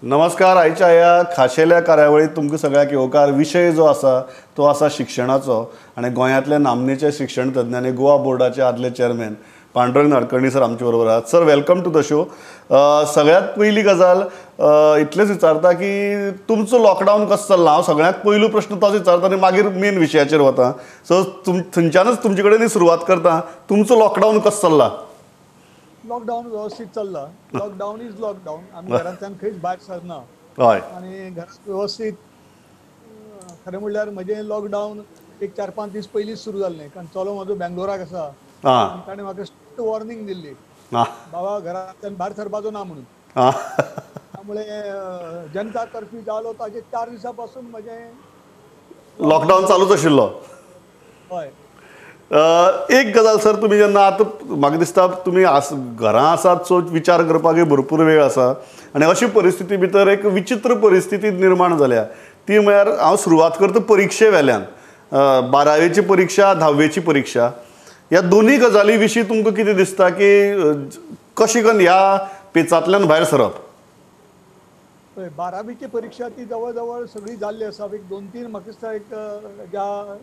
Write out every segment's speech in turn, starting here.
नमस्कार. आयच्या ह्या खाशेल्या कार्यावळीत तुमकां सगळ्यांक येवकार. विशय जो आसा तो आसा शिक्षणाचो आनी गोंयांतल्या नामनेचे शिक्षण तज्ञांनी गोवा बोर्डाचे आदले चेअरमॅन पांडुरंग नाडकर्णी सर आमचे बरोबर आहात. Sir, welcome to the show. सगळ्यात पयली गजाल इतलेंच विचारता की तुमचो लॉकडावन कसो चल्ला? हांव सगळ्यांत पयलो प्रश्न तोच विचारता आनी मागीर मेन विशयाचेर वता. सो थंयच्यानच तुमचे कडेन सुरवात करता. तुमचो लॉकडावन कसो चल्ला? लॉकडावन व्यवस्थित चल्ला. Lockdown is lockdown. आमी घरांतल्यान खंयच भायर सरना. हय. आनी घरांत व्यवस्थीत. खरें म्हणल्यार म्हजें लॉकडावन एक 4-5 दीस पयलींच सुरू जाल्लें, कारण चलो म्हजो बेंगलोराक आसा आनी ताणें म्हाका स्ट्रिक्ट वॉर्निंग दिल्ली, बाबा घरांतल्यान भायर सरपाचो ना म्हणून. त्यामुळे जनता कर्फ्यू जालो ताजे 4 दिसां पासून म्हजें लॉकडावन चालूच आशिल्लो. हय. एक गजाल सर, तुमी जेन्ना आतां म्हाका दिसता तुमी घरां आसात, सो विचार करपाकय भरपूर वेळ आसा आनी अशी परिस्थिती भितर एक विचित्र परिस्थिती निर्माण जाल्या ती म्हळ्यार हांव सुरवात करता परिक्षे वेल्यान. 12वेची परिक्षा, 10वेची परिक्षा, ह्या दोनूय गजाली विशीं तुमकां कितें दिसता की कशें करून ह्या पेचांतल्यान भायर सरप? पळय, 12वीची परिक्षा ती जवळ जवळ सगळी जाल्ली आसा. एक 2-3 म्हाका दिसता एक ज्या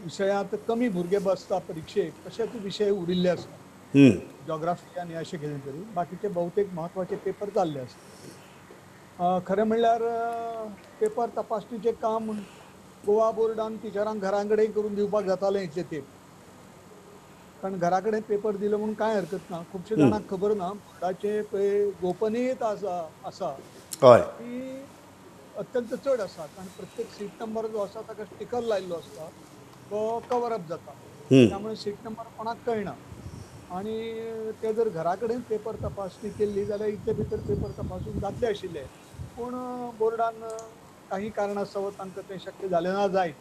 विशयांत कमी भुरगे बसता परिक्षेक तशेच विशय उरिल्ले आसा, जॉग्राफी आनी अशें कितें तरी. बाकीचे बहुतेक म्हत्वाचे पेपर जाल्ले आसा. खरें म्हणल्यार पेपर तपासणीचें काम गोवा बोर्डान टिचरांक घरां कडेन करून दिवपाक जातालें इतलें तेंप, कारण घरा कडेन पेपर दिलो म्हणून कांय हरकत ना. खुबशे जाणांक खबर ना बोर्डाचे पळय गोपनीयता आसा ती अत्यंत चड आसा, कारण प्रत्येक सीट नंबर जो आसा ताका स्टिकर लायिल्लो आसता, तो कवर अप जाता, त्यामुळे सीट नंबर कोणाक कळना. आनी ते जर घरा कडेन पेपर तपासणी केल्ली जाल्यार इतले भितर पेपर तपासून जातले आशिल्ले, पूण बोर्डान काही कारणास्तव तांकां तें शक्य जालें ना जायत,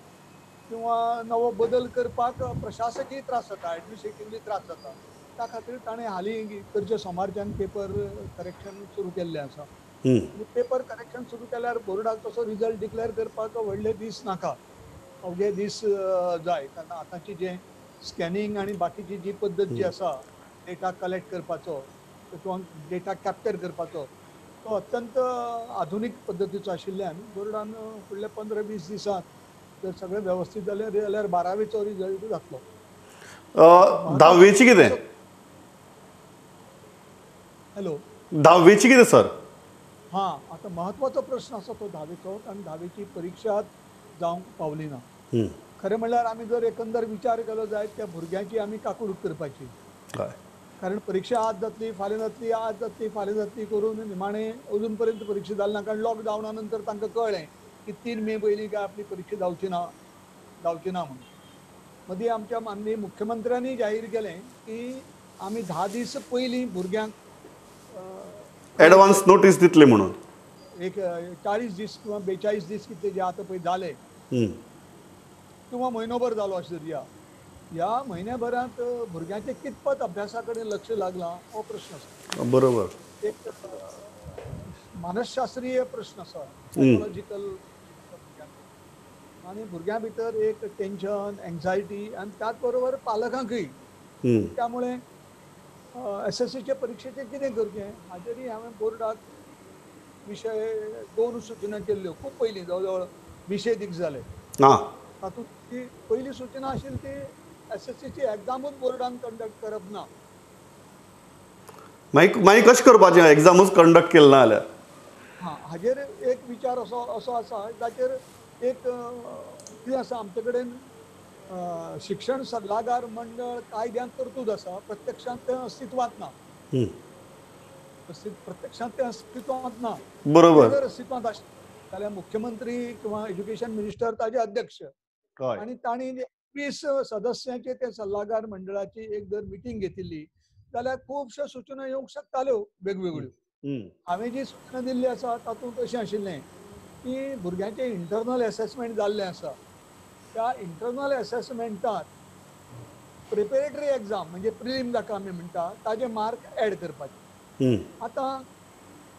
किंवा नवो बदल करपाक प्रशासकीय त्रास जाता, एडमिनिस्ट्रेटिवली त्रास जाता, त्या खातीर ताणें हालीं करचे सोमारच्यान पेपर करेक्शन सुरू केल्लें आसा. पेपर करेक्शन सुरू केल्यार बोर्डाक तसो रिजल्ट डिक्लेअर करपाक व्हडले दीस नाका, अवघे दीस जाय, कारण आतांची जें स्कॅनिंग आनी बाकीची जी पद्दत जी आसा डेटा कलेक्ट करपाचो किंवा डेटा कॅप्चर करपाचो तो अत्यंत आधुनीक पद्दतीचो आशिल्ल्यान बोर्डान फुडल्या 15-20 दिसांत जर सगळें वेवस्थीत जालें जाल्यार 12वेचो रिजल्ट जातलो. 10वेची कितें? हॅलो, 10वेची कितें सर? हां, आतां म्हत्वाचो प्रश्न आसा तो 10वेचो, कारण 10वेची परिक्षा जावंक पावली ना. खरें म्हणल्यार आमी जर एकंदर विचार केलो जायत त्या भुरग्यांची आमी काकूट करपाची, कारण परिक्षा आज जातली फाल्यां जातली, आज जातली फाल्यां जातली करून निमाणें अजून पर्यंत परिक्षा जाली ना. कारण लॉकडावना नंतर तांकां कळ्ळें की 3 मे पयलीं काय आपली परिक्षा जावची ना म्हणून. मदीं आमच्या माननीय मुख्यमंत्र्यांनी जाहीर केलें की आमी 10 दीस पयलीं भुरग्यांक एडवान्स नोटीस दितले म्हणून, एक 40 दीस किंवा 42 दीस कितले जे आतां पळय जाले किंवा म्हयनोभर जालो अशें धरया, ह्या म्हयन्याभरांत भुरग्यांचें कितपत अभ्यासा कडेन लक्ष लागलां हो प्रश्न आसा. बरोबर, एक मानसशास्त्रीय प्रश्न आसा, सायकोलॉजिकल. आनी भुरग्यां भितर एक टेन्शन, एन्जायटी आनी त्याच बरोबर पालकांकय. त्यामुळे SSCचे परिक्षेचें कितें करचें हाजेरय हांवें बोर्डाक विशय 2 सूचना केल्ल्यो खूब पयलीं, जवळ जवळ 20 दीस जाले. तातूंत ती पयली सूचना आशिल्ली ती SSCची एग्जामूच बोर्डान कंडक्ट करप ना. मागीर कशें करपाचें एग्जामूच कंडक्ट केलें ना जाल्यार? हां, हाजेर एक विचार असो असो आसा, ताचेर एक कितें आसा, आमचे कडेन शिक्षण सल्लागार मंडळ कायद्यांत तरतूद आसा, प्रत्यक्षांत तें अस्तित्वांत ना. प्रत्यक्षांत तें अस्तित्वांत ना. बरोबर, जर अस्तित्वांत आशिल्लें जाल्यार मुख्यमंत्री किंवा एज्युकेशन मिनिस्टर ताजे अध्यक्ष आनी तांणी 20 सदस्यांचे ते सल्लागार मंडळाची एक जर मिटींग घेतिल्ली जाल्यार खुबश्यो सूचना येवंक शकताल्यो वेगवेगळ्यो. हांवें जी सूचना दिल्ली आसा तातूंत अशें आशिल्लें की भुरग्यांचें इंटरनल एसेसमेंट जाल्लें आसा, त्या इंटरनल एसेसमेंटात प्रिपेरेटरी एग्जाम म्हणजे प्रिलीम जाका आमी म्हणटा ताजे मार्क एड करपाचे. आतां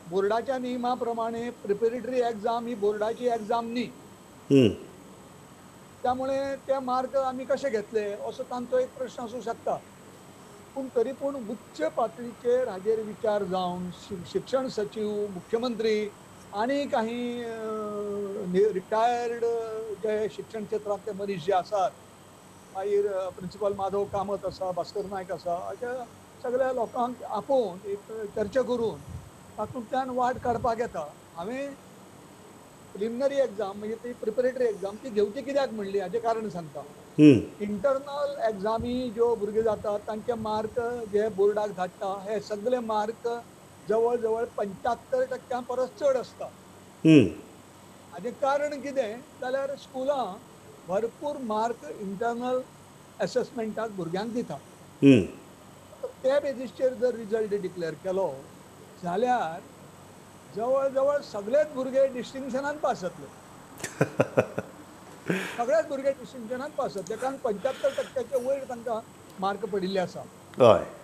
बोर्डाच्या नियमा प्रमाणे प्रिपेरेटरी एग्जाम ही बोर्डाची एग्जाम न्ही, त्यामुळे ते मार्क आमी कशे घेतले असो तांचो एक प्रश्न आसूं शकता. पूण तरी पूण उच्च पातळीचेर हाजेर विचार जावन शिक्षण सचीव, मुख्यमंत्री आनी काही रिटायर्ड जे शिक्षण क्षेत्रांतले मनीस जे आसात, मागीर प्रिंसिपल माधव कामत आसा, भास्कर नायक आसा, अशा सगळ्या लोकांक आपोवन एक चर्चा करून तातूंतल्यान वाट काडपाक येता. हांवें प्रिलिमिनरी एग्जाम म्हणजे ती प्रिपरेटरी एग्जाम ती घेवची कित्याक म्हणली हाचें कारण सांगता. इंटरनल एग्जामी ज्यो भुरगे जातात तांचे मार्क जे बोर्डाक धाडटा हे सगळे मार्क जवळ जवळ 75% परस चड आसता. हाजें कारण कितें जाल्यार स्कुलां भरपूर मार्क इंटरनल एसेसमेंटाक भुरग्यांक दिता. त्या बेजीसचेर जर रिजल्ट डिक्लेअर केलो जाल्यार जवळ जवळ सगळेच भुरगे डिस्टिंक्शनान पास जातले. सगळेच भुरगे डिस्टिंक्शनान पास जातले कारण 75% वयर तांकां मार्क पडिल्ले आसा.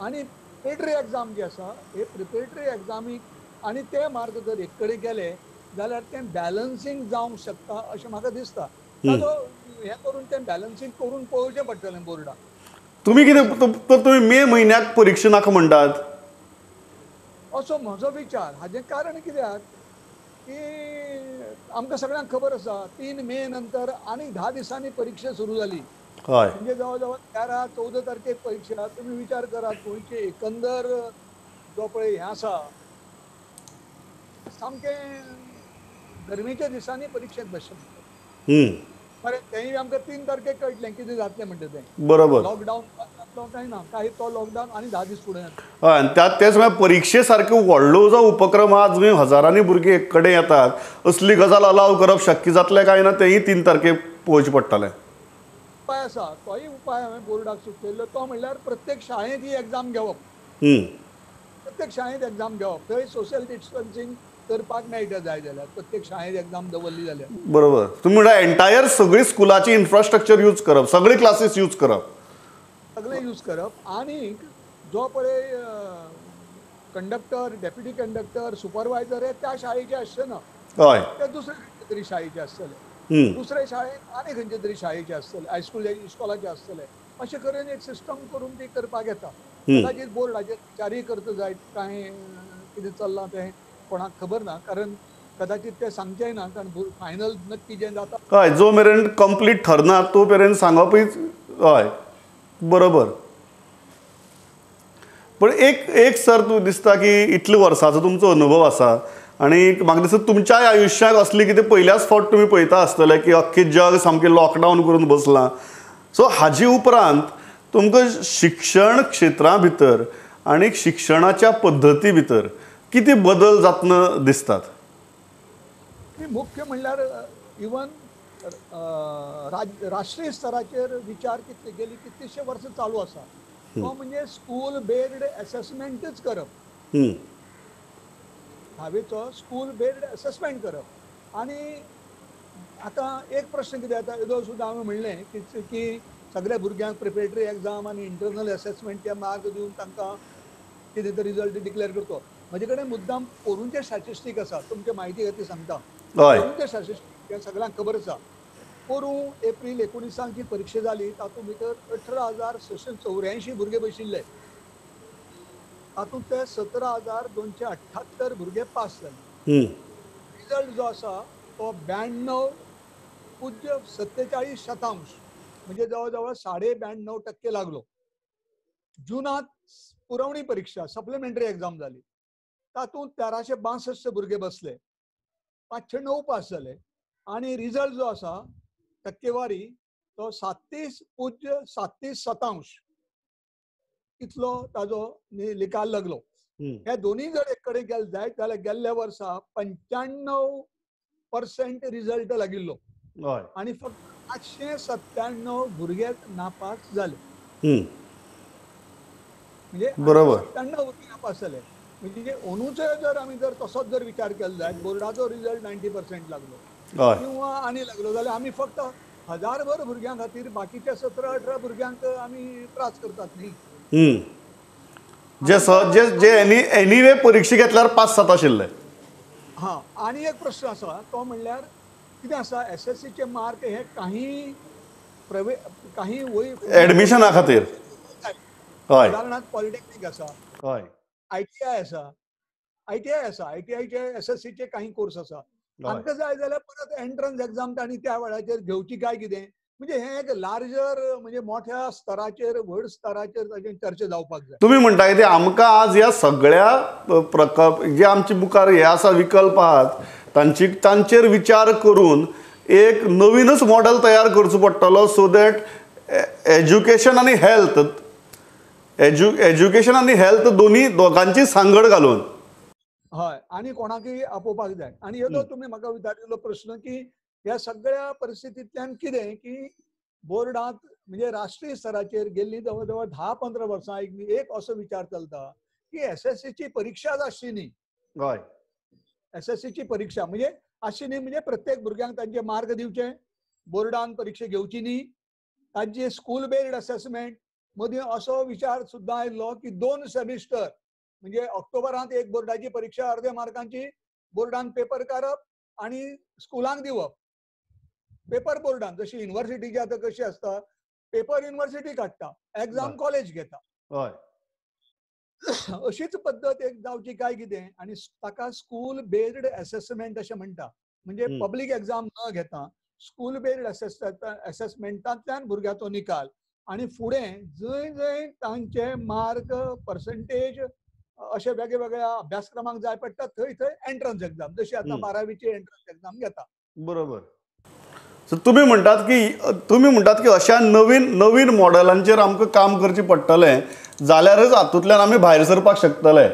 आनी प्रिपरेटरी एग्जाम जी आसा हे प्रिपरेटरी एग्जामीक आनी ते मार्क जर एक कडेन गेले जाल्यार तें बॅलन्सींग जावंक शकता अशें म्हाका दिसता. ताजो हें करून तें बॅलन्सींग करून पळोवचें पडटलें बोर्डाक. तुमी कितें तर तुमी मे म्हयन्याक परिक्षा नाका म्हणटात असो म्हजो विचार. हाजें कारण कित्याक की आमकां सगळ्यांक खबर आसा 3 मे नंतर आनी 10 दिसांनी परिक्षा सुरू जाली. म्हणजे जवळ जवळ 13-14 तारखेक परिक्षा. तुमी विचार करात गोंयचे एकंदर जो पळय हें आसा सामकें गरमेच्या दिसांनी परिक्षेक बसचें पडटा. बरें, तेंय आमकां 3 तारखेक कळटलें कितें जातलें म्हणटा तें. बरोबर, लॉकडावन जातलो काय ना, काय तो लॉकडावन आनी 10 दीस फुडें. हय, आनी त्याच म्हळ्यार परिक्षे सारको व्हडलो जो उपक्रम आज तुमी हजारांनी भुरगीं एक कडेन येतात असली गजाल अलाव करप शक्य जातलें काय ना तेंय 3 तारखेक पळोवचें पडटलें. उपाय आसा, तोय उपाय हांवें बोर्डाक सुचयल्लो तो म्हणल्यार प्रत्येक शाळेंत ही एग्जाम घेवप. प्रत्येक शाळेंत एग्जाम घेवप, थंय सोशल डिस्टन्सिंग करपाक मेळटा जाय जाल्यार प्रत्येक शाळेंत एग्जाम दवरली जाल्यार. बरोबर, तुमी म्हणटा एंटायर सगळी स्कुलाची इन्फ्रास्ट्रक्चर यूज करप, सगळी क्लासीस यूज करप, सगळें यूज करप. आनी जो पळय कंडक्टर, डेप्युटी कंडक्टर, सुपरवायजर हे त्या शाळेचे आसचे ना, ते दुसरे खंयचे तरी शाळेचे आसतले, दुसरे शाळेंत आनी खंयचे तरी शाळेचे आसतले, हायस्कूल इस्कॉलाचे आसतले. अशें करून एक सिस्टम करून ती करपाक येता. कदाचीत बोर्डाचेर विचारूय करता जायत कांय कितें चल्लां तें कोणाक खबर ना, कारण कदाचित ते सांगचेय ना, कारण फायनल नक्की जें जाता. हय, जो मेरेन कंप्लीट ठरना तो मेरेन सांगपूय. हय, बरोबर. पण एक एक सर तूं दिसता की इतले वर्साचो तुमचो अनुभव आसा आनी म्हाका दिसता तुमच्याय आयुश्याक असली कितें पयल्याच फावट तुमी पळयता आसतले की अख्खें जग सामकें लॉकडावन करून बसलां. सो हाजे उपरांत तुमकां शिक्षण क्षेत्रा भितर आनी शिक्षणाच्या पद्दती भितर कितें बदल जातना दिसतात? मुख्य म्हणल्यार इवन राष्ट्रीय स्तराचेर विचार कितले गेली कितलीशे वर्सां चालू आसा तो म्हणजे स्कूल बेस्ड एसेसमेंटच करप. धावेचो स्कूल बेस्ड एसेसमेंट करप. आनी आतां एक प्रश्न कितें जाता, येदो सुद्दां हांवें म्हणलें की सगळ्या भुरग्यांक प्रिपरेटरी एग्जाम आनी इंटरनल एसेसमेंटचे मार्क दिवन तांकां कितें तरी रिजल्ट डिक्लेअर करतो. म्हजे कडेन मुद्दाम पोरूंचे स्टॅटिस्टीक आसा, तुमचे म्हायती खातीर सांगता. पोरूंचे स्टॅटिस्टीक सगळ्यांक खबर आसा. पोरूं एप्रील 19 जी परिक्षा जाली तातूंत भितर 18,684 भुरगे बशिल्ले, तातूंत ते 17,278 भुरगे पास जाले. रिजल्ट जो आसा तो 92.47% म्हणजे जवळ जवळ 92.5% लागलो. जुनात पुरवणी परीक्षा सप्लिमेंटरी एग्जाम जाली तातूंत 1362 भुरगे बसले, 509 पास जाले आनी रिजल्ट जो आसा टक्केवारी तो 37.37% इतलो ताजो निकाल लागलो. हे दोन्ही जर एक कडेन गेले जायत जाल्यार गेल्ल्या वर्सा 95% रिजल्ट लागिल्लो आनी फक्त 897 भुरगे नापास जाले. म्हणजे बरोबर 97 भुरगे नापास जाले. म्हणजे अंदूचो जर आमी जर तसोच जर विचार केलो जायत बोर्डाचो रिजल्ट 90% लागलो किंवा आनी लागलो जाल्यार आमी फक्त 1000 भुरग्यां खातीर बाकीच्या 17-18 भुरग्यांक आमी त्रास करतात न्ही. जे जे एनीवे परिक्षा घेतल्यार पास जाता आशिल्ले. हां, आनी एक प्रश्न आसा तो म्हणल्यार कितें आसा, एसएससीचे मार्क हे काही काही वयर एडमिशना खातीर, उदाहरणार्थ पॉलिटेक्नीक आसा, आयटीआय आसा, आयटीआय आसा, आयटीआयचे एसएससीचे काही कोर्स आसा. आमकां जाय जाल्यार परत एंट्रन्स एक्झाम तांणी त्या वेळाचेर घेवची काय कितें, म्हणजे हे एक लार्जर म्हणजे मोठ्या स्तराचेर व्हड स्तराचेर ताजेर चर्चा जावपाक जाय. तुमी म्हणटा कितें आमकां आज ह्या सगळ्या प्रकल्प जे आमचे मुखार हे आसा विकल्प आहात तांची तांचेर विचार करून एक नवीनच मॉडेल तयार करचो पडटलो, सो that education आनी हेल्थ एज्युकेशन आनी हेल्थ दोनी दोगांची सांगड घालून. हय, आनी कोणाकय आपोवपाक जाय. आनी येदो तुमी म्हाका विचारिल्लो प्रश्न की ह्या सगळ्या परिस्थितींतल्यान कितें की बोर्डांत म्हणजे राष्ट्रीय स्तराचेर गेल्ली जवळ जवळ 10-15 वर्सां एक असो विचार चलता की एसएससीची परिक्षाच आसची न्ही. हय, एसएससीची परिक्षा म्हणजे आसची न्ही म्हणजे प्रत्येक भुरग्यांक तांचे मार्क दिवचे, बोर्डान परिक्षा घेवची न्ही, तांची स्कूल बेस्ड असेसमेंट. मदीं असो विचार सुद्दां आयलो की 2 सेमिस्टर म्हणजे ऑक्टोबरांत एक बोर्डाची परिक्षा अर्दे मार्कांची बोर्डान पेपर काडप आनी स्कुलांक दिवप, पेपर बोर्डान, जशी युनिवर्सिटीची आतां कशी आसता पेपर युनिवर्सिटी काडटा, एक्झाम कॉलेज घेता, अशीच पद्दत एक जावची काय कितें. आनी ताका स्कूल बेस्ड एसेसमेंट अशें म्हणटा, म्हणजे पब्लीक एक्झाम न घेता स्कूल बेस्ड एसेसमेंटांतल्यान भुरग्याचो निकाल आनी फुडें जंय जंय तांचे मार्क पर्संटेज अशे वेगवेगळ्या अभ्यासक्रमांक जाय पडटा थंय थंय एंट्रन्स एक्झाम, जशी आतां 12वीची एंट्रन्स एक्झाम घेता. बरोबर. सो तुमी म्हणटात की अशा नवीन नवीन मॉडेलांचेर आमकां काम करचें पडटलें जाल्यारच हातूंतल्यान आमी भायर सरपाक शकतले.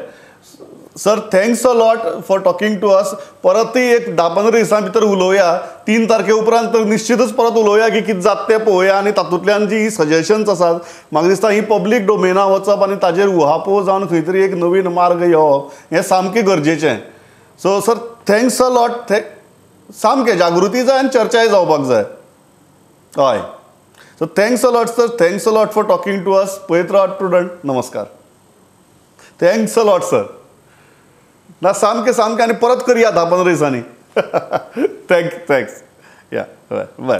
Sir, thanks a lot for talking to us. परतय एक 10-15 दिसां भितर उलोवया, 3 तारखे उपरांत तर निश्चितच परत उलोवया की कितें जाता तें पळोवया आनी तातूंतल्यान जी ही सजेशन्स आसात म्हाका दिसता ही पब्लीक डोमेना वचप आनी ताजेर उहापोह जावन खंय तरी एक नवीन मार्ग येवप हें सामकें गरजेचें. So sir, thanks a lot. सामकें जागृती जाय आनी चर्चाय जावपाक जाय. हय, so thanks a lot sir, thanks a lot for talking to us. पळयत रावात स्टुडंट. नमस्कार. Thanks a lot sir. ना सामकें सामकें आनी परत करया 10-15 दिसांनी. Thanks. या बाय.